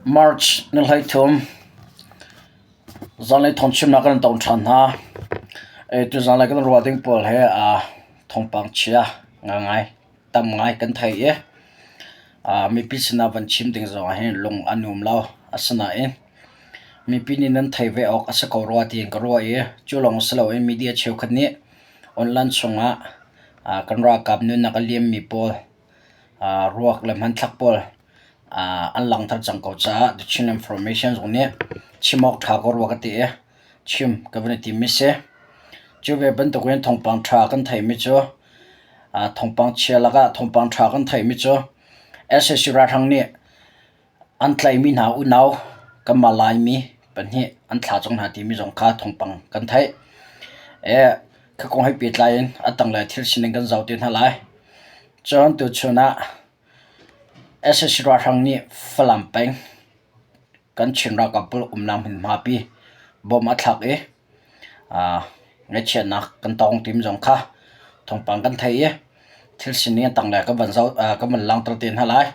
March ni 13 zanlei thawngchimnak kan tong ṭhan hna. Tuzanlei kan ruah ding pawl hi thawngpang chia ngaingai tam ngai kan thei i mipi sinah van chim ding zong ah hin lung a nuam lo. Asinain mipi nih nan thei ve awk a si ko rua tiin ka ruah i cu lawng si loin media cheukhat nih online chungah kan ralkap nunnak a liammi pawl ruak le hmanthlak pawl an langhter cang ko caah The Chin Information zong nih chim awk ṭha ko rua ka ti i chim ka van i tim mi si. Cu ve bantukin thawngpang ṭha kan theihmi cu thawngpang chia lakah thawngpang ṭha kan theihmi cu sac ralhrang nih An tlaihmi hna unau kanmah Laimi pahnih an thlah cang hna timi zong kha thawngpang kan theih. Kha kong he pehtlai in a tanglei thil sining kan zoh te hna lai. Cun tuchun ah sac ralhrang nih Falam peng kan Chin ralkap pawl umnak hmunhma pi bom a thlak i ngaihchiatnak kan tong timi zong kha thawngpang kan theih i thil sining a tanglei kan van zoh kan van langhter te hna lai.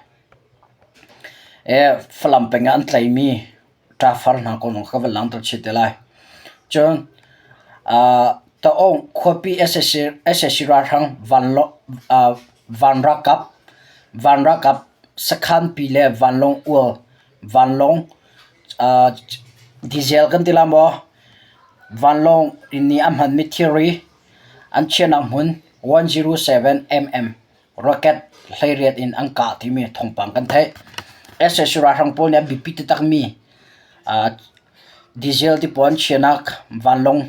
Falam peng ah an tlaihmi ṭafar hna kong zong kha ka van langhter chih te lai. Cun Taung khuapi sac ralhrang vanralkap sakhanpi le vanlawng ual vanlawng diesel kan ti la maw vanlawng nih a hmanmi thilri an chiahnak hmun 107 mm Rocket 18 in an kah timi thawngpang kan theih. Sac ralhrang pawl nih an biapi taktakmi diesel tipuan chiahnak vanlawng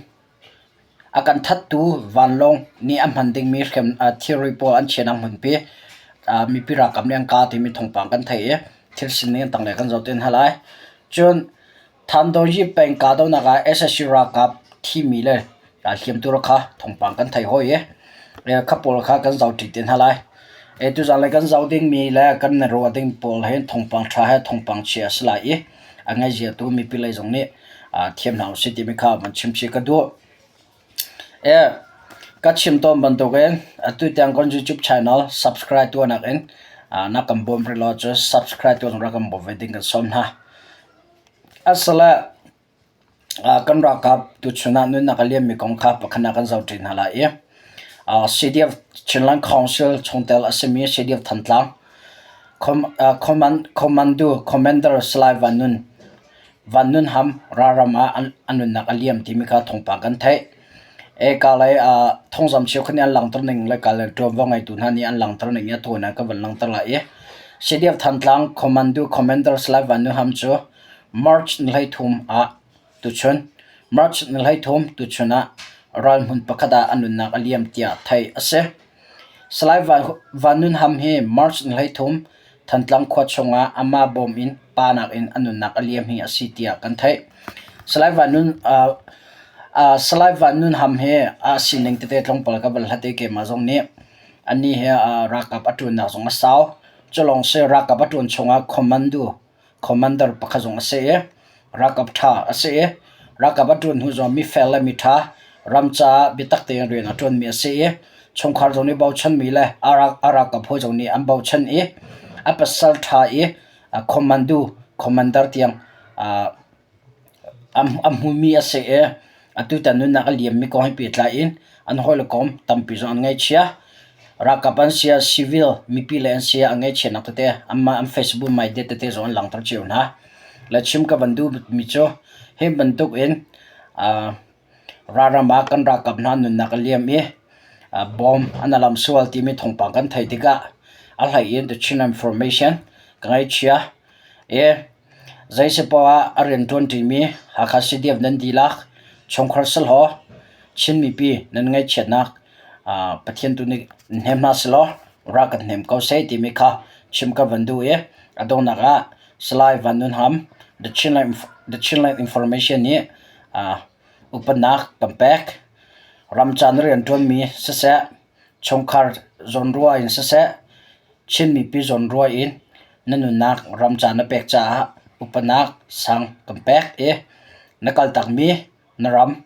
a kan thattu vanlawng nih a hman dingmi thilri pawl an chiahnak hmunpi mipi ralkap nih an kah timi thawngpang kan theih i thil sining tanglei kan zoh te hna lai. Cun Thandawnyi peng kahdohnak ah sac ralkap thimi le hliamtu kha thawngpang kan theih hawi i kha pawl kha kan zohṭi te hna lai. Tuzaan le kan zoh dingmi le kan i ruah ding pawl hi thawngpang ṭha he thawngpang chia a si lai i a ngaihziatu mipi lei zong nih thiam hna usih timi kha van chimchih ka duh. Ka chim tawn bantukin atu tiang kan YouTube channel subscribe tuahnak in na kan bawm rih lo ahcun subscribe tuah zong rak kan bawm ve ding kan sawm hna. Asile kan ralkap tuchun ah nunnak a liammi kong kha pakhat ah kan zohṭi hna lai i CDF Chinland Council chungtel a simi CDF Thantlang Commander Salai Van Nun Van Nun Ham ralram ah a nunnak a liam timi kha thawngpang kan theih. Kalay thawngzam cheukhat nih an langhter ning le kalay ṭuanvo ngeitu hna nih an langhter ning i a tawinak ka van langhter lai i CDF Thantlang Commando Commander Salai Van Nun Ham cu March ni 13 ah tuchun March ni 13 tuchun ah ralhmun pakhat ah a nunnak a liam tiah theih a si. Salai Van Nun Ham hi March ni 13 Thantlang khua chungah amah bawm in pa nakin a nunnak a liam hi a si tiah kan theih. Salai Van Nun Salai Van Nun Ham hi a sining tete tlawmpal ka van hlat i keimah zong nih anih hi ralkap a ṭuannak zong a sau. Culawng si ralkap a ṭuan chungah commando commander pakhat zong a si i ralkap ṭha a si i ralkap a ṭuan hnu zong mifel le miṭha ram caah biatak tein rian a ṭuanmi a si i chungkhar zong nih bochanmi le a ralkap hawi zong nih an bochan i a pasal ṭha i commando commander tiang A hmumi a si i atutan nunnak a liammi kong he pehtlai in an hawile kom tampi zong an ngaihchia. Ralkap an si ah civil mipi lei an si ah an ngaihchiatnak tete anmah an Facebook media tete zong an langhter cio hna. Le chim ka van duhmi cu hi bantuk in ralram ah kan ralkap hna nunnak a liam i bom an alam sual timi thawngpang kan theih tikah a hlei in The Chin Information ka ngaihchia i Zeisipoah ah a rianṭuan ṭimi Hakha CDF nan dihlak, chungkhar sehlaw Chin mipi nan ngaihchiatnak Pathian tu nih hnem hna sehlaw rak kan hnem ko seh timi kha chim ka van duh i a donghnak ah Salai Van Nun Ham The Chinland Information nih upatnak kan pek. Ramca na rianṭuanmi siseh, chungkhar zawnruah in siseh, Chin mipi zawnruah in na nunnak ramca na pek caah upatnak sang kan pek i na kaltakmi na ram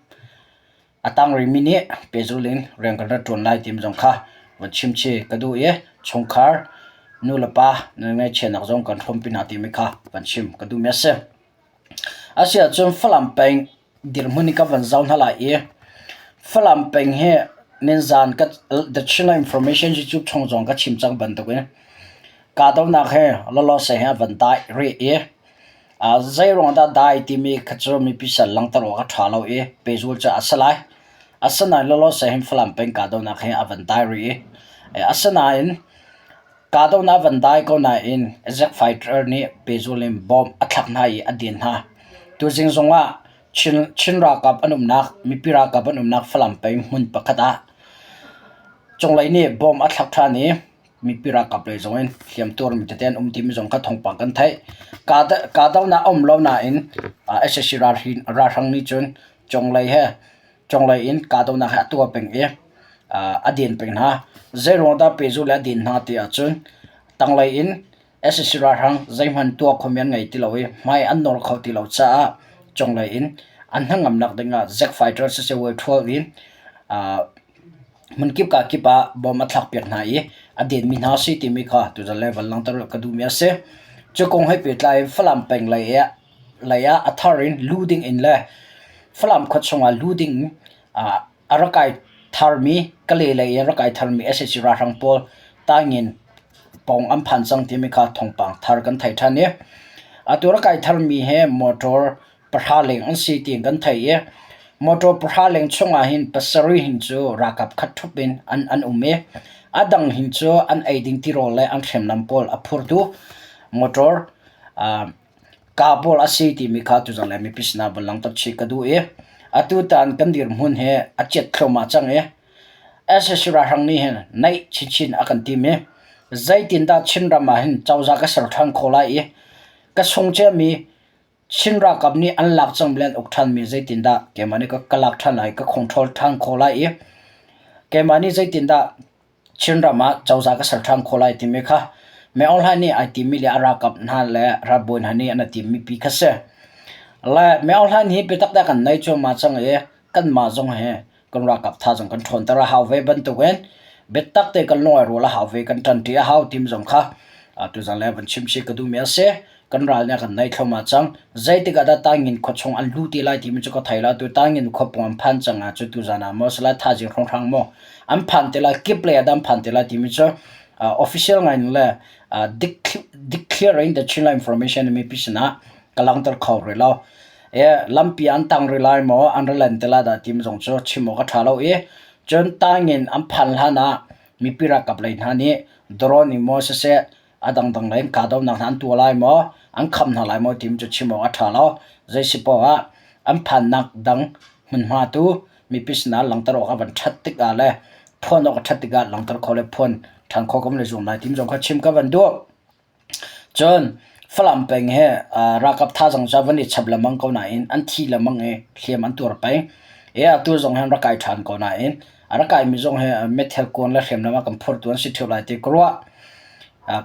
a tang rihmi nih pehzulh in rian kan rak ṭuan lai timi zong kha van chimchih ka duh i chungkhar. Nu le pa nan ngaihchiatnak zong kan hrawmpi hna timi kha van chim ka duhmi a si. Asiahcun Falam peng dirhmun in ka van zoh hna lai i Falam peng hi ninzan ka The Chinland Information YouTube chung zong ka chim cang bantukin kahdohnak he lawlawse he a van dai rih i Zeiruang dah dai timi kha cu mipi sal langhter awk a ṭha lo i pehzul cu a si lai. Asinain lawlawse hin Falam peng kahdohnak hi a van dai rih i asinain kahdohnak a van dai ko nain Zack Fighter nih pehzul in bomb a thlak hna i a den hna. Tuzing zong ah Chin, Chin ralkap an umnak, mipi ralkap an umnak Falam peng hmun pakhat ah cunglei nih bomb a thlak ṭhan i mipi ralkap lei zong in hliamtuar mi tete an um timi zong kha thawngpang kan theih. Kahdohnak a um lo nain sac ralhrang nih cun conglei he conglei in kahdohnak he a tuah peng i a den peng hna. Zeiruang dah pehzulh le a den hna ti ahcun tanglei in sac ralhrang zeihmanh tuah khomi an ngei ti lo i hmai an nawr kho ti lo caah conglei in an hnangamnak ding ah Zack Fighter siseh Way in Hmunkip kakip ah bawm a thlakpiak hna i a denmi hna a si timi kha tuzan le van langhter ka duhmi a si. Cu kong he pehtlai in Falam peng lei ah a thar in lu ding in le Falam khua chungah lu ding a rak kai tharmi Kalay lei in rak kai tharmi sac ralhrang pawl Taingin pawng an phan cang timi kha thawngpang thar kan thei ṭhan i atu rak kai tharmi hi motor pahra leng an si tiin kan theih i motor pahra leng chungah hin pasarih hin cu ralkap khat ṭhup in an an um i a dang hin cu an ei ding tirawl le an hriamnam pawl a phurtu motor kaa pawl a si timi kha tuzan le mipi sinah van langhter chih ka duh i atutan kan dirhmun hi a chiat thluahmah cang i sac ralhrang nih hin naih chinchin a kan tim i zeitindah Chinram ah hin cozah ka ser ṭhan khawh lai i ka sung ciami Chin ralkap nih an lak cangmi le an uk ṭhanmi zeitindah keimah nih ka lak ṭhan lai, ka control ṭhan khawh lai i keimah nih zeitindah Chinram ah cozah ka ser ṭhan khawh lai timi kha Min Aung Hlaing nih ai timmi le a ralkap hna le ralbawi hna nih an i timmi pi kha si. Le Min Aung Hlaing hi biatak te kan nei cuahmah cang i kanmah zong hi kan ralkap tha zong kan ṭhawnter a hau ve bantukin biatak te kan lung ai rual a hau ve kan ṭanṭi a hau tim zong kha tuzan le van chim chih ka duhmi a si. Kan ral nih a kan naih thluahmah cang. Zeitik ah dah Tangin khua chung an luh ti lai timi cu ka thei lo. Tu Tangin khua pawng an phan cang ah cu tuzan ah maw salai thaizing hrawnghrang maw an phan te lai kip lei ah dah an phan te lai timi cu official ngai in le declare in the Chinland information mipi sinah ka langhter kho rih lo. Lampi an tang rih lai maw an ra len te lai dah timi zong cu chim awk a ṭha lo i cun Tangin an phan hlan ah mipi ralkap lei hna nih drone in maw siseh a dangdang lei in kahdohnak hna an tuah lai maw an kham hna lai maw timi cu chim awk a ṭha lo. Zei si paoh ah an phannak dang hmunhma tu mipi sinah langhter awk a van ṭhat tikah le phuan awk a ṭhat tikah langhter khawh le phuan ṭhan khawh kan le zuam lai timi zong kha chim ka van duh. Cun Falam peng hi ralkap thazaang cu van i chap lengmang ko nain an thi lengmang i hliam an tuar peng. I atu zong hin rak kai ṭhan ko nain a rak kaimi zong hi meithal kuan le hriamnam a kan phortu an si ṭheo lai ti ka ruah.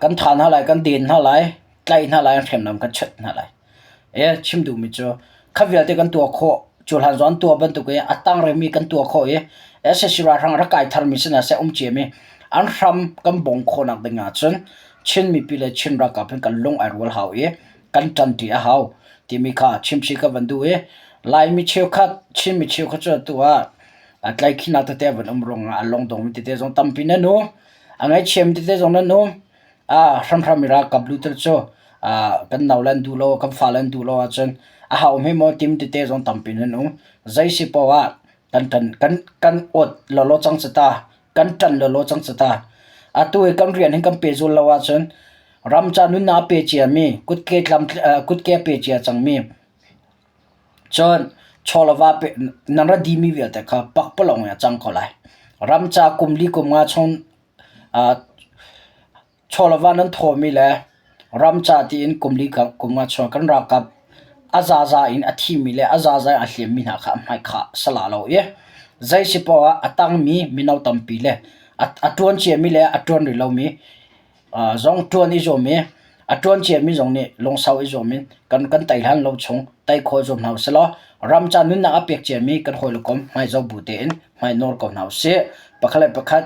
Kan thah hna lai, kan den hna lai, tlaih hna lai, hriamnam kan chut hna lai. E chim duhmi cu kha vialte kan tuah khawh cu hlan zong an tuah bantuk i a tang remi kan tuah khawh i sac ralhrang rak kai tharmi sinah seh um ciami an hram kan bong khawhnak ding ahcun Chin mipi le Chin ralkap hin kan lung ai rual hau i kan ṭanṭi a hau timi kha chimchih ka van duh i Laimi cheukhat Chinmi cheukhat cu atu ah tlaikhinak tete van um ruangah a lungdongmi tete zong tampi nan um a ngaihchiami tete zong nan um a hramhram i ralkap luter cu kan nau le an duh lo kan fale an duh lo ahcun a hau hme maw tim tete zong tampi nan um zei si paoh ah kan ṭan kan kan awt lawlaw cang cu ta kan ṭan lawlaw cang cu ta atu i kan rian hin kan pehzul lo ahcun ram ca nunnak a pe ciami kutke tlam kutke a pe cia cangmi Cun chawleva nan ra dihmi vialte kha pakpalawng in a cang ko lai. Ram ca kum li kum nga chung chawleva nan thawmi le ram ca tiin kum li kum nga chung kan ralkap a zaza in a thimi le a zaza in a hliammi hna kha a hmai kha sala lo i zei si poah ah a tangmi mino tampi le a ṭuan ciami le a ṭuan rih lomi zong ṭuan i zuam i a ṭuan ciami zong nih lungsau i zuam in kan kan tei hlan lo chung tei khawh zuam hna usih law ram ca nunnak a pek ciami kan hawi le kom hmai zoh bu tein hmai nawr ko hna usih. Pakhat le pakhat.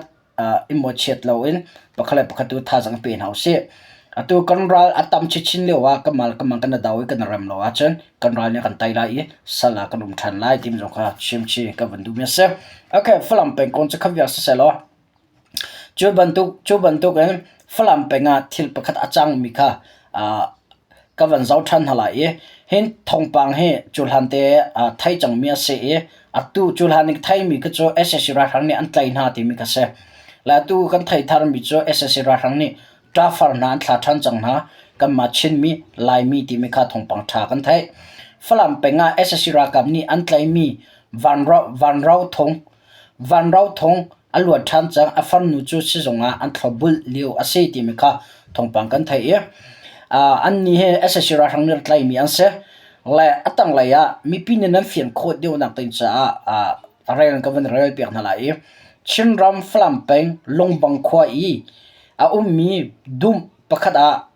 i mawhchiat loin pakhat le pakhat tu thazaang pe hna usih. Atu kan ral a tam chinchin lio ah kanmah le kanmah kan i do i kan i rem lo ahcun kan ral nih a kan tei lai i sal ah kan um ṭhan lai timi zong kha chimchih ka van duhmi a si. Okay, Falam pengkomh cu kha vial siseh law cu bantukin Falam peng ah thil pakhat a cangmi kha ka van zoh ṭhan hna lai i hin thawngpang hi cuhlan te thei cangmi a si i atu cuhlan i ka theimi kha cu sac ralhrang nih an tlaih hna timi kha a si. Le atu kan theih tharmi cu sac ralhrang nih ṭafar hna an thla ṭhan cang hna. Kanmah Chinmi, Laimi timi kha thawngpang ṭha kan theih. Falam peng ah sac ralkap nih an tlaihmi Vanro Thung a luat ṭhan cang. A farnu cu sizung ah an thlopbulh lio a si timi kha thawngpang kan theih i annih hi sac ralhrang nih tlaihmi an si. Le a tanglei ah mipi nih nan fian khawh deuhnak ding caah rel ka van rel piak hna lai i Chinram Falam peng Lungbang khua i a ummi dum pakhat ah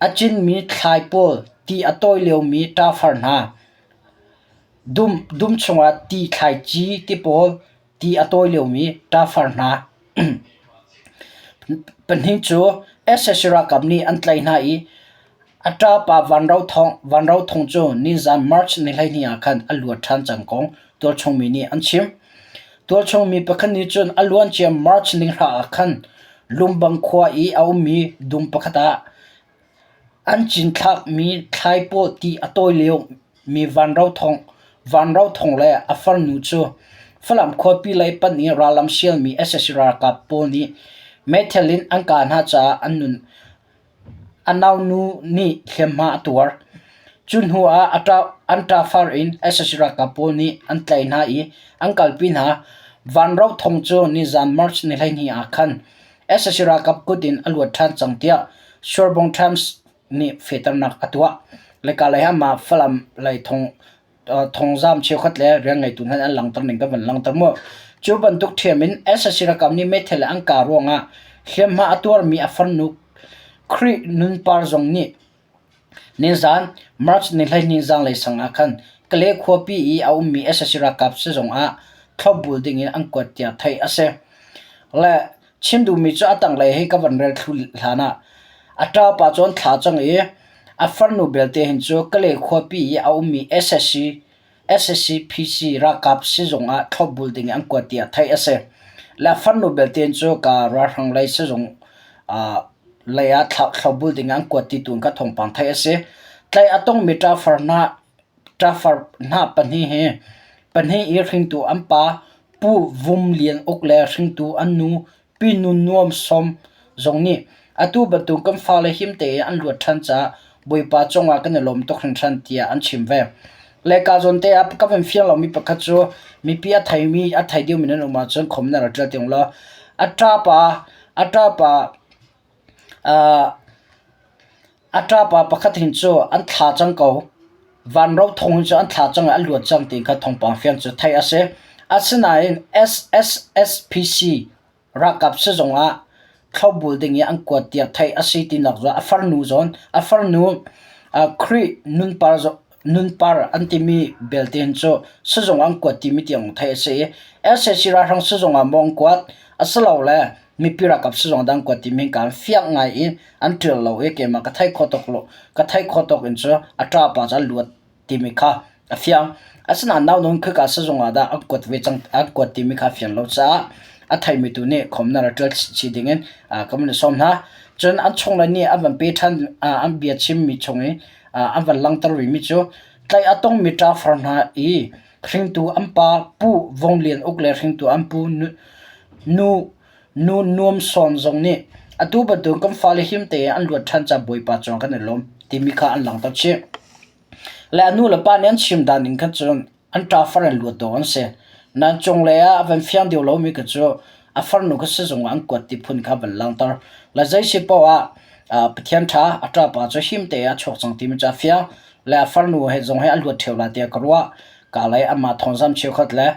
a cinmi thlai pawl ti a tawi liomi ṭafar hna Dum chungah ti thlaici ti pawl ti a tawi liomi ṭafar hna pahnih cu sac ralkap nih an tlaih hna i a ṭapa Vanro Thawng cu nizan March ni 12 ah khan a luat ṭhan cang kong tualchung mi nih an chim. Tualchung mi pakhat nih cun a luancia March ni 2 ah khan Lumbang khua i a ummi dum pakhat ah An cinthlakmi thlai pawl ti a tawi liomi Vanro Thawng le a farnu cu Falam khuapi lei panh i rallam sialmi sac ralkap pawl nih meithal in an kah hna caah an nun. A naunu nih hliamhma a tuar. Cu hnu ah an ṭafar in sac ralkap pawl nih an tlaih hna i an kalpi hna. Vanro Thawng cu nizan March ni 12 ah khan sac ralkap kut in a luat ṭhan cang tiah Surbung Times nih fehternak a tuah. Leka lei ah mah Falam lei thongzam cheukhat le rianngeitu hna an langhter ning ka van langhter mu. Cu bantuk ṭhiam in sac ralkap nih meithal le an kah ruangah hliamhma a tuarmi a farnu Khrih Nunpar zong nih Nizan March ni 12 zanlei sang ah khan Kale khuapi i a ummi sac ralkap sizung ah thlopbul dingin an kuat tiah theih a si. Le chim duhmi cu a tanglei hi ka van rel thlu hlan ah a ṭapa cu an thla cang i a farnu belte hin cu Kale khuapi i a ummi sac SACPC ralkap sizung ah thlopbul ding in an kuat tiah theih a si. Le farnu belte in cu ka ralhrang lei sizung lei ah thlopbul ding in an kuat ti tu in ka thawngpang theih a si. Tlaih a tongmi ṭafar hna ṭafar hna pahnih hi pahnih i hringtu an pa Pu Vum Lian Uk le hringtu an nu Pi Nun Nuam Sawm zong nih atu bantuk kan fale him tein an luat ṭhan caah Bawipa cungah kan i lawm tuk hringhran tiah an chim ve. Le ka zawn te ah ka van fiang lomi pakhat cu mipi a theimi a thei deuhmi nan um ahcun khom na rak ṭial tiang law a ṭapa a ṭapa a ṭapa pakhat hin cu an thla cang ko. Vanro thong hin cu an thla cang i an luat cang ti kha thawngpang fiang cu theih a si. Asinain SSSPC Ralkap sizung ah thlopbul ding i an kuat tiah theih a si tinak cu a farnu zawn a farnu Khrih nunpar an timi belte hin cu sizung an kuat timi tiang theih a si i sac ralhrang sizung ah maw an kuat asilole mipi ralkap sizung ah dah an kuat timi hi kaan fiang ngai i an ṭial lo i keimah ka theih khawh tawk ka theih khawh tawk in cu a ṭapa cu a luat timi kha a fiang. Asinain naunung khika sizung ah dah an kuat ve cang an kuat timi kha a fian lo caah a theimi tu nih khom na rak ṭial chih dingin ka van i sawm hna. Cun an chungle nih an van pe ṭhan an bia chimmi chung i an van langhter rihmi cu tlaih a tongmi ṭafar hna i hringtu an pa Pu Vung Lian Uk le hringtu an pu Nu Nu Nuam Sawn zong nih atu bantuk kan fale him tein an luat ṭhan caah Bawipa cungah kan i lawm timi kha an langhter chih. Le a nu le pa nih an chim dan in khan cun an ṭafar in luat dawh an si. Nain cunglei ah a van fiang deuh lomi kha cu a farnu kha sizung ah an kuat ti phun kha van langhter. Le zei si paoh ah Pathian ṭha a ṭapa cu him tein a chuak cang timi cu a fiang. Le a farnu he zong he a luat ṭheo lai tiah ka ruah. Ka lei amah thawngzam cheukhat le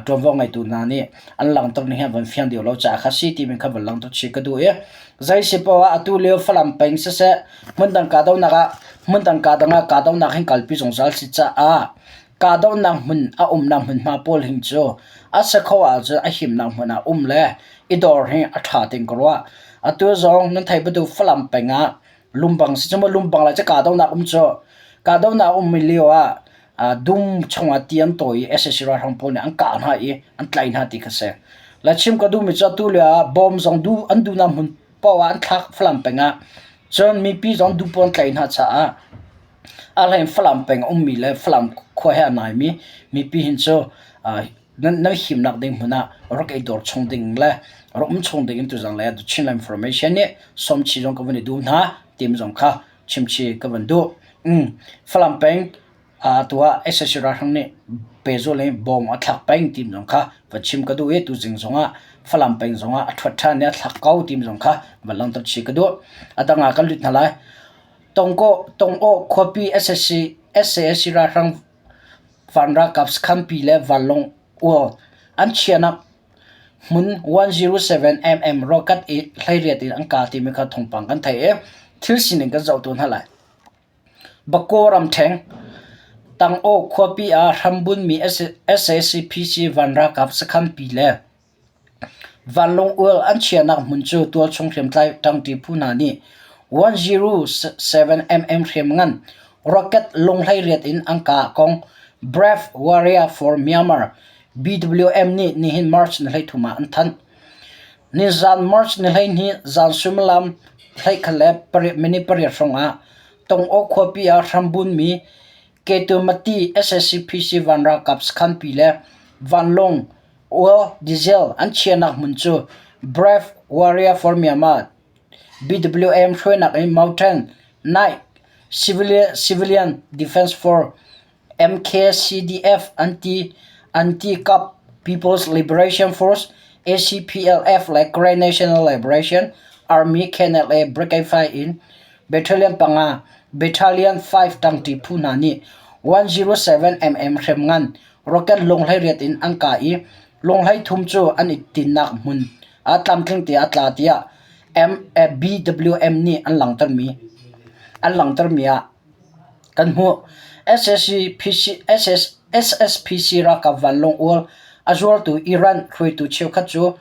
ṭuanvo ngeitu hna nih an langhter ning hi an van fiang deuh lo caah kha si timi kha van langhter chih ka duh i zei si paoh ah atu lio Falam peng siseh hmundang kahdohnak ah hmundang kahdang ah kahdohnak hin kalpi zungzal si caah. Kahdohnak hmun a umnak hmunhma pawl hin cu a si kho ahcun a himnak hmun ah um le i dor hi a ṭha tiin ka ruah. Atu zong nan theih bantuk Falam peng ah lumbang si cu maw lumbang le cu kahdohnak um cu kahdohnak a ummi lio ah dum chungah ti an tawi i sac ralhrang pawl nih an kah hna i an tlaih hna ti kha si. Le chim ka duhmi cu atu lio ah bawm zong duh an duhnak hmun paoh ah an thlak Falam peng ah. Cun mipi zong duh paoh an tlaih hna caah a hlei in Falam peng a ummi le Falam khua he a naimi mipi hin cu nan himnak ding hmun ah rak i dor chung ding le rak um chung ding in tuzang le Chinland Information nih sawmchi zong ka van i duh hna tim zong kha chimchi ka van duh. Falam peng tu ah sac ralhrang nih pehzulh in bom a thlak peng ti zong kha van chim ka duh i tuzing zong ah Falam peng zong ah a ṭhuat ṭhan i a thlak ko ti zong kha van langhter chih ka duh. A dang ah kan lut hna lai. Tongkaw khuapi sac sac ralhrang van ralkap sakhanpi le vanlawng ual an chiahnak hmun 107 mm rocket i hleiriat in an kah timi kha thawngpang kan theih i thil sining kan zoh tu hna lai. Bakaw ramṭheng, Tangaw khuapi ah hrambunmi SACPC van ralkap sakhanpi le vanlawng ual an chiahnak hmun cu tualchung hriamtlai ṭangṭi phu hna nih 107 mm hriamngan rocket lung 18 in an kah kong Brave Warrior for Myanmar BWM nih nihin March ni 13 ah an thanh. Nizan March ni 12 zan suimilam 12:08 hrawng ah Tongaw khuapi ah hrambunmi Ketumati SACPC van ralkap sakhanpi le vanlawng oil diesel an chiahnak hmun cu Brave Warrior for Myanmar BWM hruainak in Mountain Night Civilian Defense Force MKCDF Anti-Kap People's Liberation Force ACPLF le Karen National Liberation Army KNLA Brigade 5 in Battalion 5 Battalion 5 ṭangṭi phu hna nih 107 mm hriamngan rocket lung 18 in an kah i lung 33 cu an i tinhnak hmun ah tlamtling te a tla tiah BWM nih an langhtermi ah Kan hmuh. SSPC ralkap vanlawng ual a zuartu Iran hruaitu cheukhat cu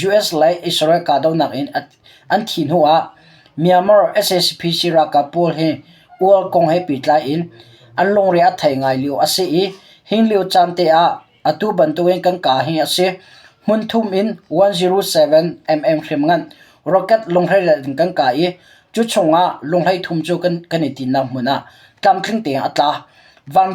US le Israel kahdohnak in an thih hnu ah Myanmar SSPC ralkap pawl hi ual kong he pehtlai in an lungre a thei ngai lio a si i hi lio caan te ah Atu bantukin kan kaa hi a si. Hmunthum in 107 mm hriamngan rocket lunghrei in kan kah i cu chungah lunghlei thum cu kan i tinnak hmun ah tlamtling tein a tla. Van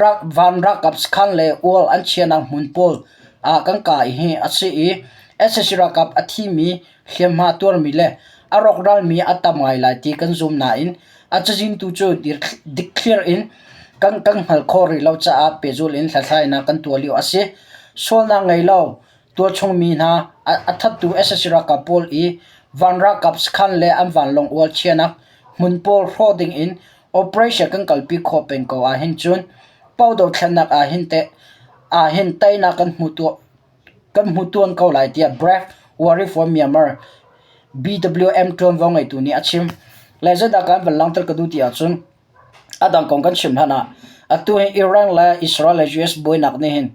ralkap sakhan le ual an chiahnak hmun pawl ah kan kah hi a si i sac ralkap a thimi, hliamhma tuarmi le a rawkralmi a tam ngai lai ti kan zum nain A cazin tu cu dikthliar in kan kan hngalh khawh rih lo caah pehzulh in hlathlainak kan tuah lio a si. Sualnak ngei lo tualchung mi hna a thattu sac ralkap pawl i van ralkap sakhan le an vanlawng ual chiahnak hmun pawl hrawh ding in operation kan kalpi khawh peng ko ahhin cun Pau dothlennak ahhin teinak kan hmu tuah Kan hmu tuan ko lai tiah Brave Warrior for Myanmar BWM ṭuanvo ngeitu nih a chim. Le zeidah kan van langhter ka duh ti ahcun a dang kong kan chim hlan ah atu hi Iran le Israel le US buainak nih hin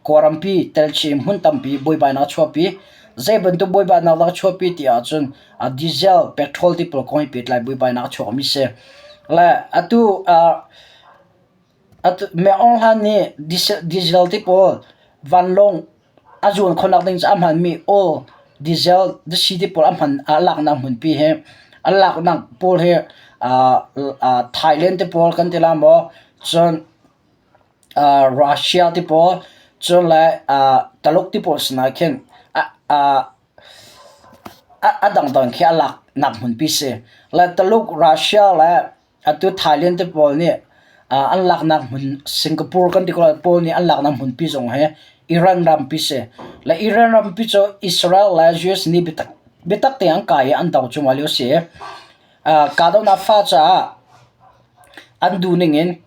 Kawlrampi telchi hmun tampi buaibainak a chuahpi. Zei bantuk buaibainak dah a chuahpi ti ahcun diesel, petrol ti pawl kong he pehtlai buaibainak a chuakmi si. Le atu Myeong Hlan nih diesel ti pawl vanlawng a zuan khawhnak ding caah a hmanmi oil, diesel, dasi ti pawl a hman a laknak hmunpi hi a laknak pawl hi Thailand te pawl kan ti la maw cun Russia te pawl cun le Taluk te pawl sinah khin a dangdang khi a laknak hmunpi si. Le Taluk, Russia le Atu Thailand te pawl nih an laknak hmun Singapore kan ti ko lai pawl nih an laknak hmunpi zong hi Iran rampi si. Le Iran rampi cu Israel le US nih biatak biatak tein an kai i an do cuahmah lio si. Kahdohnak fa caah an duh ning in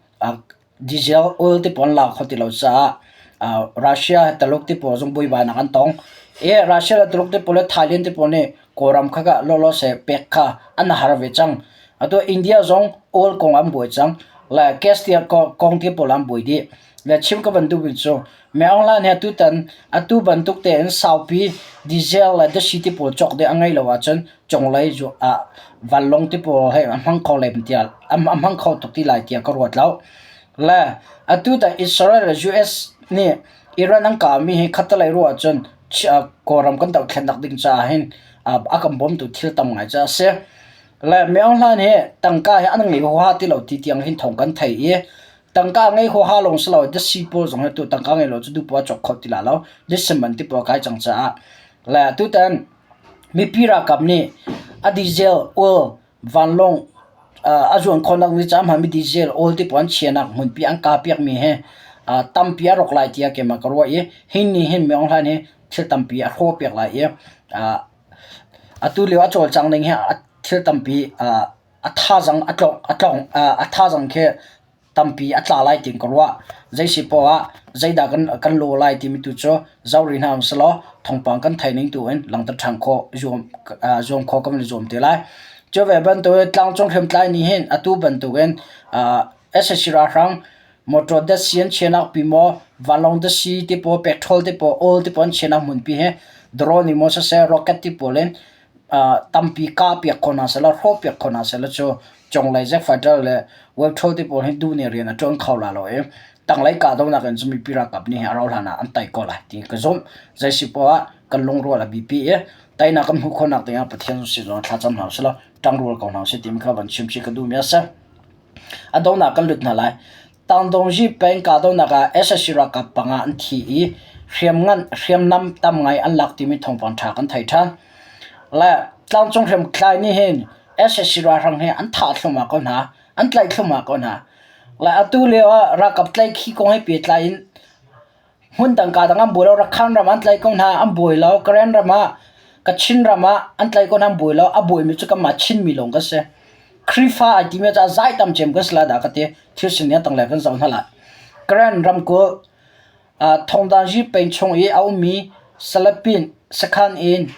Diesel oil ti pawl an lak kho ti lo caah Russia Taluk ti pawl zong buaibainak an tong. I Russia le Tuluk ti pawl le Thailand ti pawl nih Kawlram kha lawlaw seh pek kha an har ve cang. Atu India zong oil kong an buai cang. Le gas tiang kong te pawl an buai dih. Le chim ka van duhmi cu Min Aung Hlaing he tutan atu bantuk tein saupi diesel le datsi ti pawl cawk ding a ngeih lo ahcun cunglei ah vanlawng ti pawl he a hmang kho lem tiah a hmang kho tuk ti lai tiah ka ruat lo. Le atu tan Israel le US nih Iran an kahmi hi khattelei ruah ahcun Kawlram kan dohthlennak ding caah hin a kan bawmtu thil tam ngai cu a si. Le Min Aung Hlaing hi tangka hi an ngei huaha ti lo ti tiang hin thawng kan thei i tangka ngei huaha lawng si lo datsi pawl zong hi tu tangka ngei lo cu duh poah a cawk kho ti la lo. Datsi man ti pawl a kai cang caah le tutan mipi ralkap nih a diesel oil vanlawng a zuan khawhnak ding caah hmanmi diesel oil ti pawl an chiahnak hmunpi an kahpiakmi hi tampi a rawk lai tiah keimah ka ruah i hi nih hin Min Aung Hlaing hi thil tampi a hrawhpiak lai i atu lio a cawlcang ning hi thil tampi a thazaang a tlawng a tlawng a thazaang khi tampi a tla lai tiin ka ruah. Zeisi poah ah zeidah kan kan law lai timi tu cu zoh rih hna usih thawngpang kan theih ning tu in langhter ṭhan khawh zuam zuam khawh kan i zuam te lai. Cu ve bantukin tlangcung hriamtlai nih hin atu bantukin sac ralhrang motor datsi an chiahnak pi maw vanlawng datsi ti pawl petrol ti pawl oil ti pawl an chiahnak hmunpi hi drone in maw siseh rocket ti pawl in tampi kahpiak kho hna sehlaw hrawhpiak kho hna sehlaw cu conglei jet fighter le webthol ti pawl hi duh nih rian a ṭuan kho la lo i tanglei kahdohnak in cun mipi ralkap nih a rauh hlan ah an tei ko lai ti ka zumh. Zeisi poah ah kan lungrual a biapi i teinak kan hmuh khawhnak dingah Pathian sin zong thlacam hna usih law ṭangrual ko hna usih timi kha van chim chih ka duhmi a si. A donghnak kan lut hna lai. Tangdongzi peng kahdohnak ah sac ralkap panga an thi i hriamngan hriamnam tam ngai an lak timi thawngpang ṭha kan thei ṭhan. Le tlangcung hriamtlai nih hin sac ralhrang hi an thah thluahmah ko hna, an tlaih thluahmah ko hna. Le atu lio ah ralkap tlaihkhih kong he pehtlai in Hmundang kaa dang an buai lo. Rakhine ram ah an tlaih ko hna, an buai lo. Karen ram ah, Kachin ram ah an tlaih ko hna, an buai lo. A buaimi cu kanmah Chinmi lawng kan si. Khrihfa ai timi cu a zai tam cem kan si lai dah ka ti. Thil sining a tanglei kan zoh hna lai. Karen ramkulh Thongdanzi peng chung i a ummi Salapin sakhan in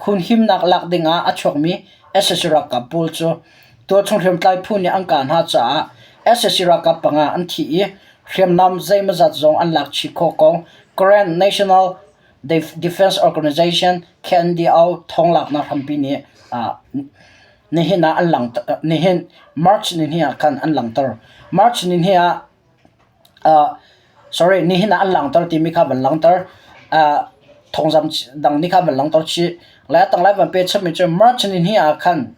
Hunhimnak lak dingah a chuakmi sac ralkap pawl cu tualchung hriamtlai phu nih an kah hna caah sac ralkap panga an thi i hriamnam zeimawzat zong an lak chih khawh kong Karen National Defense Organization KNDO thawnglaknak hrampi nih nihin ah an langhter nihin March nihnih ah khan an langhter. March nihnih ah Sorry, nihin ah an langhter timi kha van langhter. Thawngzam dang nih kha van langhter chih. Le a tanglei van pe chapmi cu March nihnih ah khan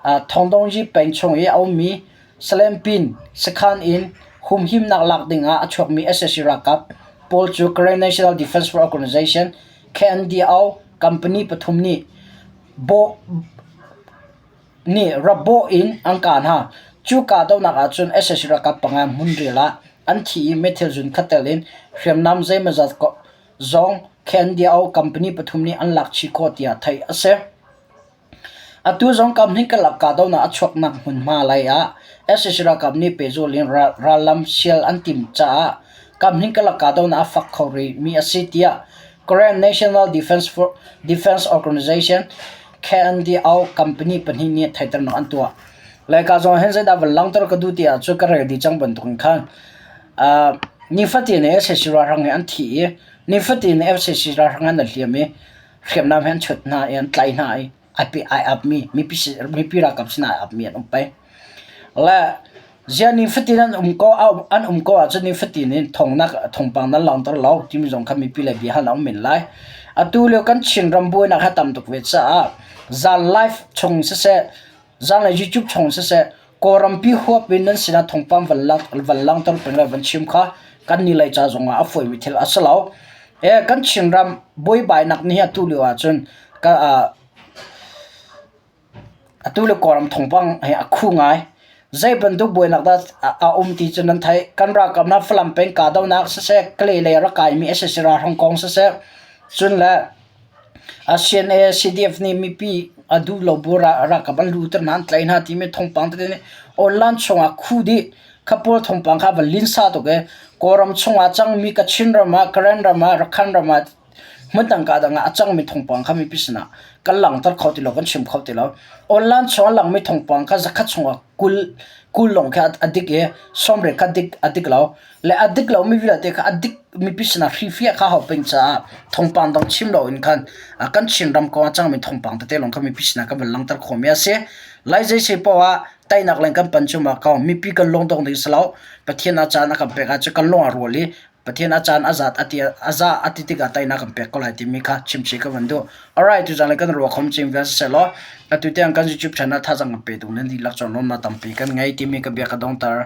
Thawngdongyi peng chung i a ummi Salempin sakhan in humhimnak lak ding ah a chuakmi sac ralkap pawl cu Karen National Defense Force Organization KNDO company pathum nih bawh nih rabawh in an kah hna. Cu kahdohnak ahcun sac ralkap panga hmunrial ah an thi i meithal zun khat tel in hriamnam zeimawzat zong KNDO company pathum nih an lak chih khawh tiah theih a si. Atu zong kamhnih karlak kahdohnak a chuaknak hmunhma lei ah sac ralkap nih pehzulh in rallam sial an timh caah kamhnih karlak kahdohnak a fak kho rihmi a si tiah Korean National Defense Organization KNDO company pahnih nih theihternak an tuah. Laica zong hin zeidah van langhter ka duh ti ahcun ka rel dih cang bantukin khan uh, nifatin sac ralhrang hi an thi i nifatin sac ralhrang an hliam i hriamnam he an chut hna i an tlaih hna i ai apmi mipi mipi ralkap sinah ai apmi an um peng. Le Ziah nifatin an um ko an um ko ahcun nifatin in thawngnak thawngpang nan langhter lo timi zong kha mipi le bia hal a um men lai. Atu lio kan Chinram buainak hi a tam tuk ve caah zan live chung siseh, zan le YouTube chung siseh, Kawlrampi huap in nan sinah thawngpang van van langhter peng le van chim kha kan ni lei ca zongah a fawimi thil a si lo. E kan Chinram buaibainak ni atu lio ahcun ka Atu le Kawlram thawngpang hi a khu ngai. Zei bantuk buainak dah a um ti cu nan theih. Kan ralkap hna Falam peng kahdohnak siseh, Kalay lei a rak kaimi sac ralhrang kong siseh, cun le CNA, CDF nih mipi a duh lo bu ralkap an luter hna, an tlaih hna timi thawngpang tete nih online chungah khu dih. Kha pawl thawngpang kha a van linsa tuk i Kawlram chungah cangmi Kachin ram ah, Karen ram ah, Rakhine ram ah. Hmun dang ka dang ah a cangmi thawngpang kha mipi sinah kan langhter kho ti lo, kan chim kho ti lo. Online chung a langmi thawngpang kha zakhat chungah 20 lawng khi a dik i 70 kha dik a dik lo. Le a dik lomi vialte kha a dik mipi sinah hrifiah kha hau peng caah thawngpang dang chim loin khan kan Chinram kong a cangmi thawngpang tete lawng kha mipi sinah kan van langhter khawhmi a si. Lai zei paoh ah teinak leng kan pan cuahmah ko. Mipi kan lungdong ding si lo. Pathian a caan a kan pek ahcun kan lung a rual i Pathian a caan a zat a ti a za a ti tikah teinak kan pek ko lai timi kha chimchih ka van duh. Alright, tuzaan le kan ruah khom cing vial siseh law atu tiang kan YouTube channel thazaang kan petu nan dihlak cun lawmnak tampi kan ngei timi ka bia ka dongter.